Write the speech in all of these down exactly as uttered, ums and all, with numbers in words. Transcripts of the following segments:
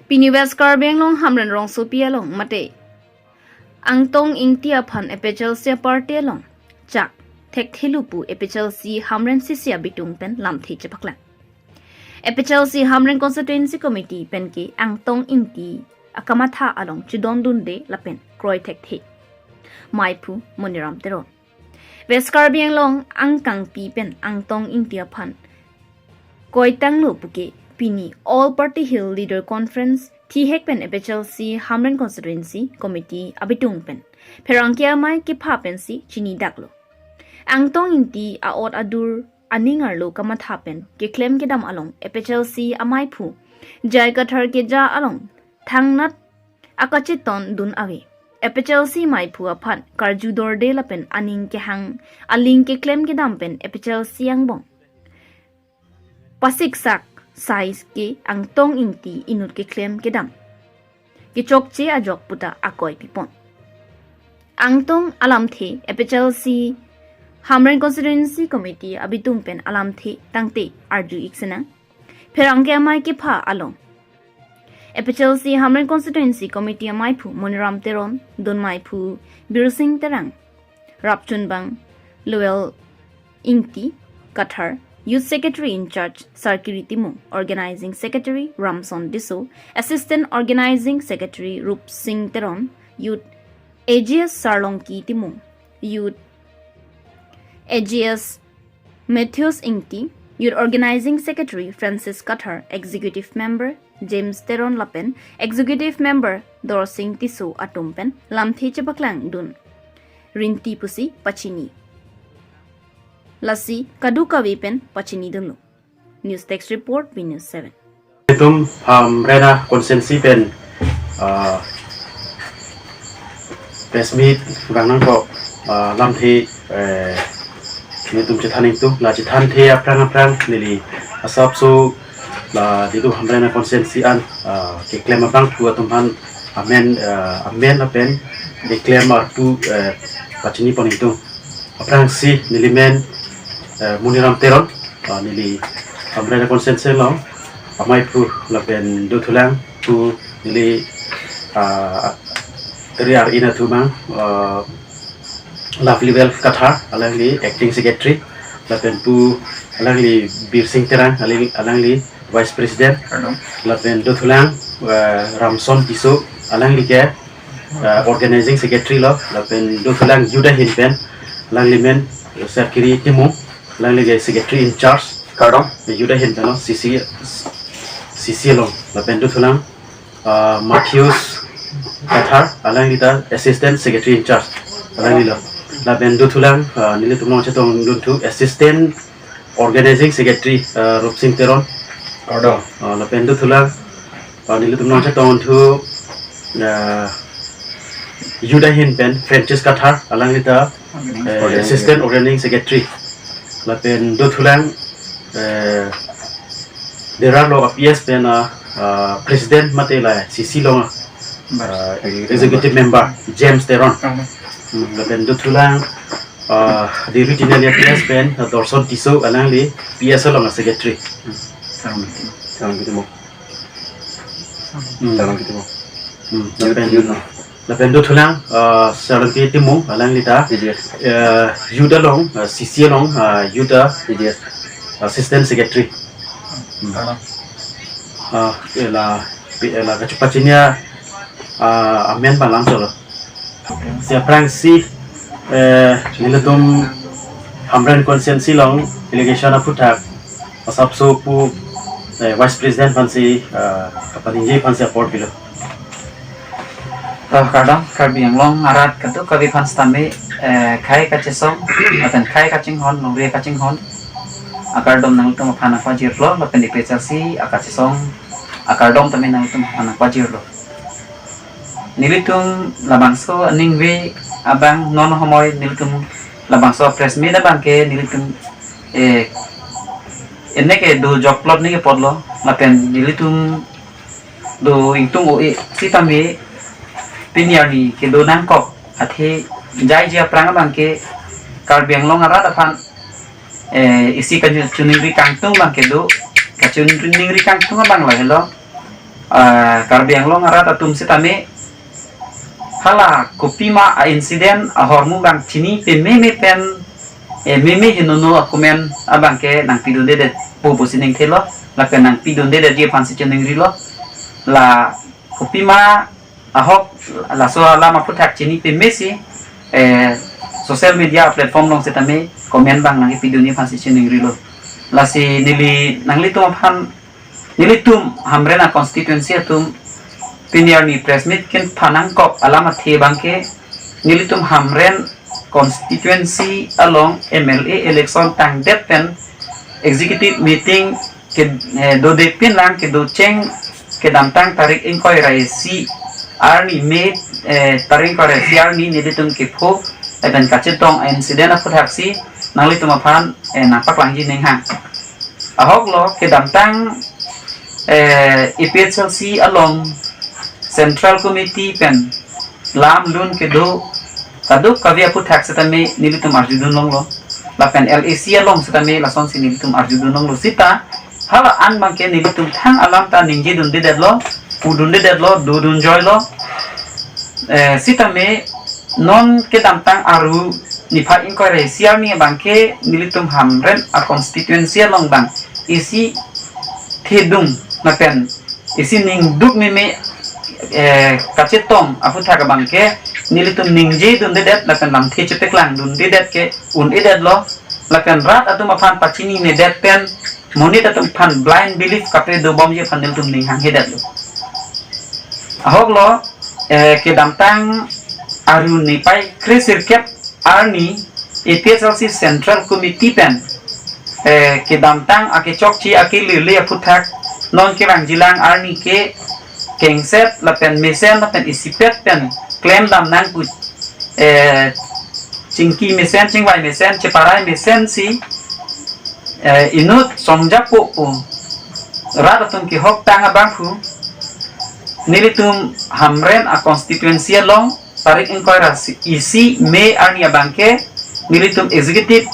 Pini West Karbi Anglong Hamren rongsopi along mate Angtong Ingti aphan A P H L C party along chak thekthelo pu A P H L C Hamren C C abitung pen lamthe chepaklang. A P H L C Hamren Constituency Committee pen ke Angtong Ingti akamatha along chedondunde lapen kroi thekthe maiphu Moniram Teron. West Karbi Anglong angkangpi pen Angtong Ingti aphan koitanglo puke pini All Party Hill Leader Conference thihek pen A P H L C Hamren Constituency Committee abitung pen pherangke amei kepha pensi chinidaklo. Angtong Ingti a'ot adur aning arlo kamatha pen keklem kedam along A P H L C amaiphu Jai Kathar keja along thangnat akacheton dun ave. A P H L C maiphu aphan karju dorde lapen aning kehang aling keklem kedam pen A P H L C angbong pasiksak sai ke Angtong Ingti inut keklem kedam kechokche ajok puta akoi pipon. Angtong alamthe A P H L C Hamren Constituency Committee abitung pen alamthe tangte arju-ik sinang. Pherangke amei kepha along A P H L C Hamren Constituency Committee amaiphu Moniram Teron, dun maiphu Birsing Terang, rapchunbang Lowell Ingti Kathar, Youth Secretary in Charge Sarkiri Timung, Organizing Secretary Ramson Tisso, Assistant Organizing Secretary Rup Singh Teron, Youth A G S Sarlongki Timung, Youth A G S Matthews Ingti, Youth Organizing Secretary Francis Kathar, Executive Member James Teron lapen Executive Member Dorsing Tisso atum pen lamthe chepaklang dun rinti pusi pachini. Lasi kadokave pen pachini dunlo. News Desk Report, V News seven. Itum Hamren a constituency pen, ah, press meet vang nangkok, ah, lamthe, eh, nelitum chethan ingtung, la chethanthe aphrang aphrang neli asapso la nelitum Hamren a constituency an, ah, keklem abangphu atum aphan amen, ah, amen lapen keklem arpu, eh, pachini pon ingtung. Aphrangsi neli men, eh, Moniram Teron, ah, neli Hamren a constituency along amaiphu lapen dothulang pu neli, ah, ri ar ina thumang, ah, Lovely Well Kathar, alangli acting secretary, lapen pu alangli Birsing Terang, alangli, alangli vice president, Kardom. Lapen dothulang, eh, Ramson Tisso, alangli ke, eh, organizing secretary lo, lapen dothulang youth ahin pen, alangli men, eh, Sarkiri Timung, alangli ke secretary in charge, Kardom. Youth ahin pen lo, C C, C C along, lapen dothulang, ah, Matthews Kathar, alangli ta assistant secretary in charge, alangli lo. Lapen dothulang, ah, nelitum along chetongdun thu assistant organizing secretary, ah, Rupsing Teron. Kardom. Ah, lapen dothulang, ah, nelitum along chetong thu, ah, youth ahin pen Francis Kathar, alangli ta, eh, organizing assistant organizing secretary. Lapen dothulang, eh, Dera lo P S pen, ah, ah, president mate la C C along, ah, executive member James Teron. Hmm, lapen dothulang, ah, Diri Tinalia P S pen, ah, Dorson Tisso, alangli P S along secretary. Sarlongki Timung. Hmm. Sarlongki Timung. Hmm, lapen, lapen dothulang, ah, Sarlongki Timung, alangli ta, A G S. Eh, youth along, ah, C C along, ah, youth, ah, A G S. Assistant secretary. Hmm. Ah, ela, pi-, ela kachepachini, ah, amen abang lang cholo. Si aphrangsi, eh, nelitum Hamren constituency along election aphuthak asapso pu, eh, vice president aphansi, eh, kapaningje aphansi apor pilo. To, kardom, Karbi Anglong arat kadokave aphan sitame, eh, khei kachesong, lapen khei kachinghon, longri kachinghon akardom nangtum aphan nangpajirlo, lapen A P H L C akachesong akardom tame nangtum aphan nangpajirlo. Nelitum labangso aningve abang non homoi nelitum labangso press meet abang ke nelitum, eh, ene ke do jokplot ne ke potlo, lapen nelitum do ingtung o-e sitame pini arni kedo nangkok athe jaiji aphrang abang ke Karbi Anglong arat aphan, eh, isi kachuningri kangtung abang kedo, kachuningri kangtung abang lahelo. ah, Karbi Anglong arat atum sitame hala kopima a-incident ahormu abang chini pememe pen, eh, meme henono akomen abang ke nangpidundedet pu pusi ningthelo, lapen nangpidundedetji aphansi chiningrilo. La kopima ahok laso alam aphuthak chini pemesi, eh, social media platform along sitame comment abang nangpidunji aphansi chiningrilo. Lasi neli nanglitum aphan, nelitum Hamren a-constituency atum pini arni press meet kin phanangkok alam athe abang ke, nelitum Hamren constituency along M L A election tangdet pen executive meeting ke, eh, dodepin lang kedocheng kedamtang tarik ingkoi ra isi arni May, eh, tarik ingkoi ra isi arni nelitum kepho lapen kachetong incident aphuthaksi nanglitum aphan, eh, nangpaklangji aning hang. Ahoklo kedamtang, eh, A P H L C along Central Committee pen lam lun kedo kadokave aphuthaksi tame nelitum arjudun longlo. Lapen L A C along sitame lasonsi nelitum arjudun longlo sita hala an abang ke nelitum thang alam ta ningjedundedetlo, pudundedetlo, dodunjoilo. Eh, sitame non kedamtang Aru niphai ingkoi ra isi arni abang ke nelitum Hamren a-constituency along abang isi thedung lapen isi ningduk meme, eh, kachetong aphuthak abang ke nelitum ningjedundedet lapen lamthe chepaklangdundedet ke un-edetlo, lapen rat atum aphan pachininedet pen monit atum aphan blind belief kapadobomji aphan nelitum ning hanghedetlo. Ahoklo, eh, kedamtang Aru niphai kre sirkep arni A P H L C Central Committee pen, eh, kedamtang akechokche akelele aphuthak non kevangjilang arni ke kengset lapen mesen lapen isipet pen klemdam nang pu, eh, chingki mesen, chingvai mesen, cheparai mesensi, eh, inut songjapo pu rat atum kehoktang abangphu nelitum Hamren a-constituency along tarik ingkoi ra isi May arni abang ke nelitum executive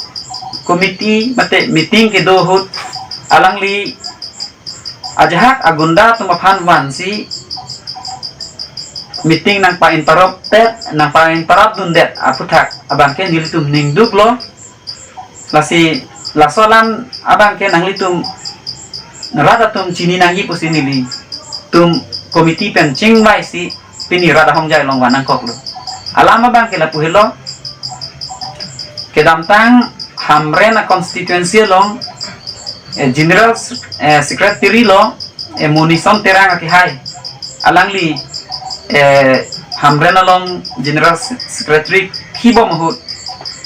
committee mate meeting kedo ahut alangli ajahak agunda atum aphan vansi meeting nangpa-interrupt-det, nangpa-interrupt dundet aphuthak abang ke nelitum ningduklo. Lasi laso alam abang ke nanglitum rat atum chini nangji pusi nelitum committee pen chingvaisi pini rat ahongjai along van nangkoklo. Alam abang ke lapu helo, kedamtang Hamren a-constituency along, eh, General, eh, Secretary lo, eh, Monison Terang akehai. Alangli, eh, Hamren along General Se-, Secretary kibom ahut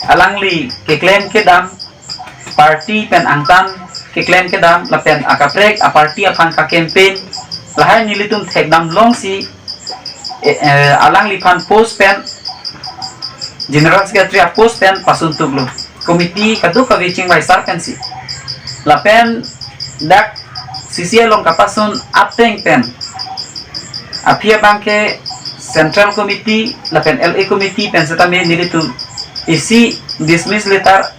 alangli keklem kedam, party pen angtan keklem kedam lapen akaprek a-party aphan ka-campaign lahai nelitum thekdam longsi, eh, eh, alangliphan post pen, General Secretary a-post pen pasuntuklo. Committee kadokave chingvai sar pensi. Lapen dak C C along kapasun ateng pen aphi abang ke Central Committee lapen L A Committee pen setame nelitum isi dismiss letter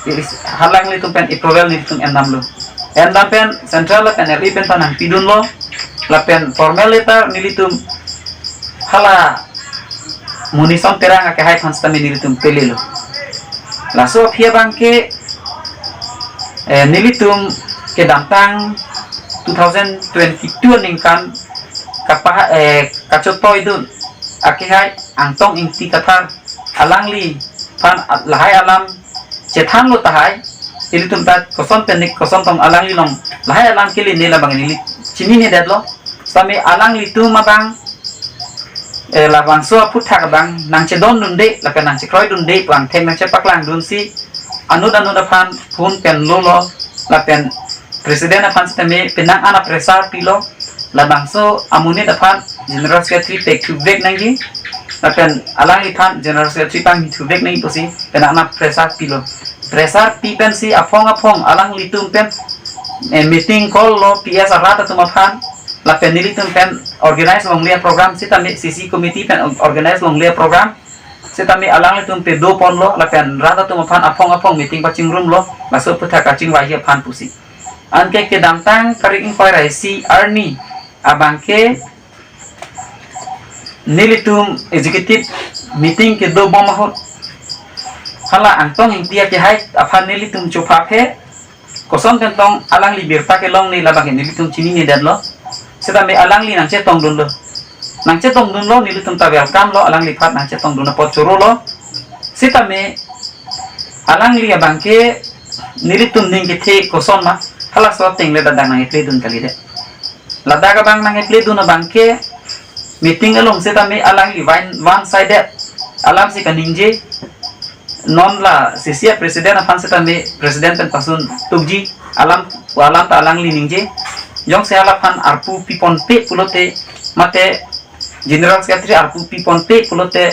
is-, halanglitum pen approval nelitum endamlo. Endam pen Central lapen L A pen ta nangpidunlo. Lapen formal letter nelitum hala Monison Terang akehai aphan setame nelitum pelelo. Laso aphi abang ke, eh, nelitum kedamtang two thousand twenty-two aningkan kapa, eh, kachotoidun akehai Angtong Ingti Kathar alangliphan lahai alam chethanlo tahai, ilitum ta koson pen nik koson tong alangli along lahai alam keline labang neli chininedetlo. Setame alanglitum abang, eh, labangso aphuthak abang nangchedondunde lapen nangchekroidunde pu angthek nangchepaklangdunsi anut anut aphan phone pen lolo lapen president aphan setame penang an a-pressure pilo. Labangso amonit aphan General Secretary pekthuvek nangji lapen alangliphan General Secretary pangthuvek nangji pusi penang an a-pressure pilo. Pressure pi pensi aphong aphong alanglitum pen, eh, meeting call lo P S arat atum aphan lapen nelitum pen organize longle a-program setame C C committee pen organize longle a-program setame alanglitum pedoponlo lapen rat atum aphan aphong aphong meeting pachingrumlo, laso aphuthak kachingvaihi aphan pusi. Anke kedamtang tarik ingkoi ra isi arni Abangke nelitum executive meeting kedobom ahut, hala Angtong Ingti akehai aphan nelitum chophaphe, koson pen tong alangli birta kelongle, labangke nelitum chininedetlo. Setame alangli nangchetongdunlo. Nangchetongdunlo, nelitum ta welcome lo, alangliphan nangchetongdun apot chorolo. Setame alangli abangke nelitum ning kethe koson ma, halaso ateng le ladak nang-epledun kalidet. Ladak abang nang-epledun abangke meeting along setame alangli one, one sided alamsi kaningje. Non la C C a president aphan setame president pen pasun tukji, alam, alam ta alangli ningje. Jongsi halaphan arpu piponpe pulote, mate general secretary arpu piponpe pulote,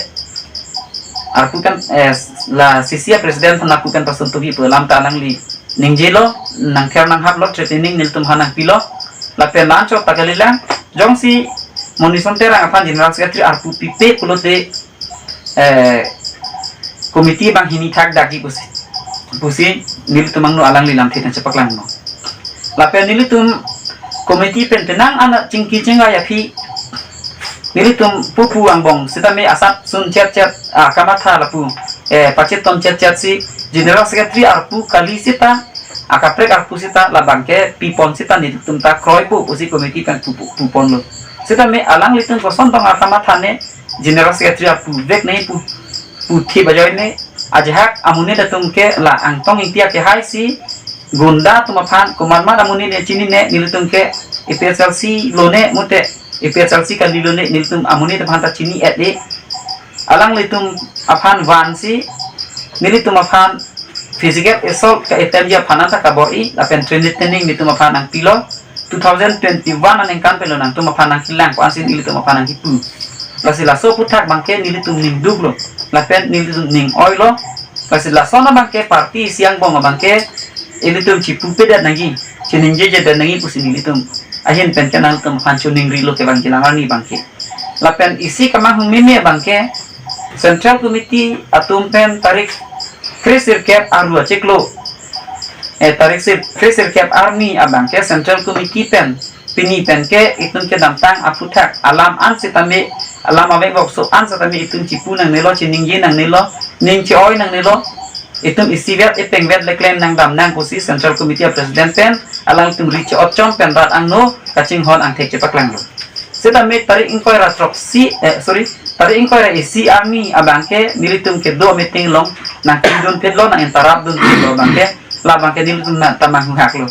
arpu pen, eh, la C C a president aphan arpu pen pasun tukji pu alam ta alangli ningjelo, nangther nanghaplo, threatening nelitum aphan nangpilo. Lapen la-anchot ta kalilang, jongsi Monison Terang aphan general secretary arpu pipe pulote, eh, committee banghini thakdakji pusi, pusi nelitum angno alangli lamthe nangchepaklanglo. Lapen nelitum committee pen penang anak chingki chingvai aphi nelitum pupu angbong setame asap sun chet chet, ah, kamatha lapu, eh, pachetong chet chet si general secretary arpu kali seta, akaprek arpu seta, labangke pipon seta nelitum ta kroipo pusi committee pen pu, pu, puponlo. Setame alanglitum koson tong akamatha ne, general secretary arpu vek ne pu, puthi bajoine, ajahak amonit atum ke la Angtong Ingti akehai si gunda atum aphan komatmat amonit ne chinine, nelitum ke A P H L C lone mate A P H L C kali lone, nelitum amonit aphan ta chini-et-e. Alanglitum aphan vansi nelitum aphan physical assault ka-attempt ji aphan ta kabor-i, lapen training, training nelitum aphan nangpilo. Two thousand twenty-one aningkan penlo nangtum aphan nangkelang ko-ansi nelitum aphan nangkipu. Lasi laso aphuthak abangke nelitum ningduklo, lapen nelitum ning-oilo. Lasi lason abangke party isi angbong abangke ilitum chipupedet nangji, chiningjejedet nangji pusi nelitum ahin pen ke nangtum aphan choningrilo kevang kelang arni abangke. Lapen isi kamanghumeme abangke Central Committee atum pen tarik kre sirkep aru achiklo, eh, tarik sir, kre sirkep arni abangke Central Committee pen pini pen ke itum kedamtang aphuthak alam an setame, alam avek vokso an setame itum chipu nangnelo, chiningje nangnelo, ning che-oi nangnelo. Itum isivet ipengvet le klem nangdam nang pusi Central Committee a President pen alangtum ri che-otchom pen rat angno kachinghon angthek chepaklanglo. Setame tarik ingkoi ra throksi, eh, sorry, tarik ingkoi ra isi arni abangke nelitum kedo meeting along nangpidunphitlo, nang-interrupt dunphitlo abangke, labangke nelitum na tamang hak lo.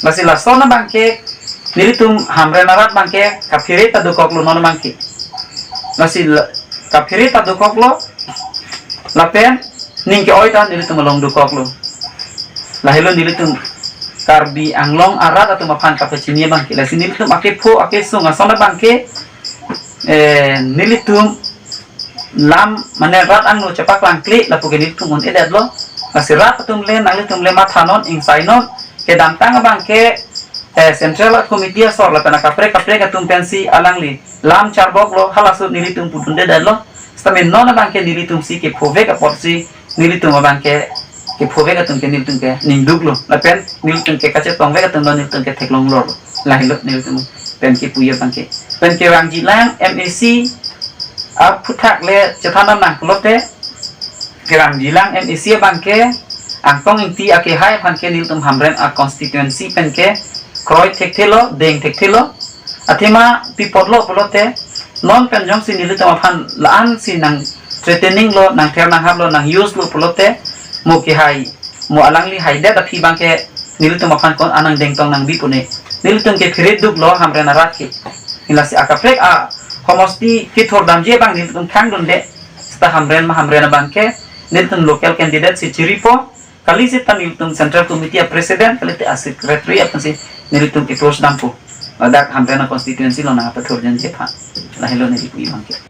Lasi lason abangke nelitum Hamren arat abangke kaphere ta dokoklo non abangke. Lasi la, kaphere ta dokoklo, lapen ning ke-oi ta nelitum along dokoklo. Lahelo nelitum Karbi Anglong arat atum aphan kapachini abangke. Lasi nelitum akepho akesung ason abangke, eh, nelitum lam mane rat angno chepaklangkle lapu ke nelitum un-edetlo. Lasi rat atum le nanglitum le mathanon, ingsainon, kedamtang abangke, eh, Central Committee asor lapen akaprek kaprek atum pensi alangli lam charboklo, halaso nelitum pudundedetlo. Setame non abangke nelitum si kephovek apotsi nelitum abangke kephovek atum ke nelitum ke ningduklo, lapen nelitum ke kachetongbek atum lo, nelitum ke theklonglo. Lahelo nelitum pen kepu abangke. Pen kevangjilang M A C aphuthak le chethan nang pulote, kevangjilang M A C abangke Angtong Ingti akehai aphan ke nelitum Hamren a constituency pen ke kroi thekthelo, deng thekthelo. Athema pi apotlo pulote, non pen jongsi nelitum aphan la-ansi nang threatening lo, nangther nanghaplo, nang-use lo pulote, mo kehai, mo alangli haidet aphi abangke nelitum aphan ko-an nangdengtong nangbi pune. Nelitum ke phere duklo Hamren arat ke. Lasi akaprek a homosti kethor damji abang nelitum thangdunde. Seta Hamren ma Hamren abangke nelitum local candidate si chiripo. Kali seta nelitum Central Committee a President, kalite a Secretary aphansi nelitum approach dampo. Ladak Hamren a constituency along nangpathurjunji aphan. Lahelo neli pu abangke.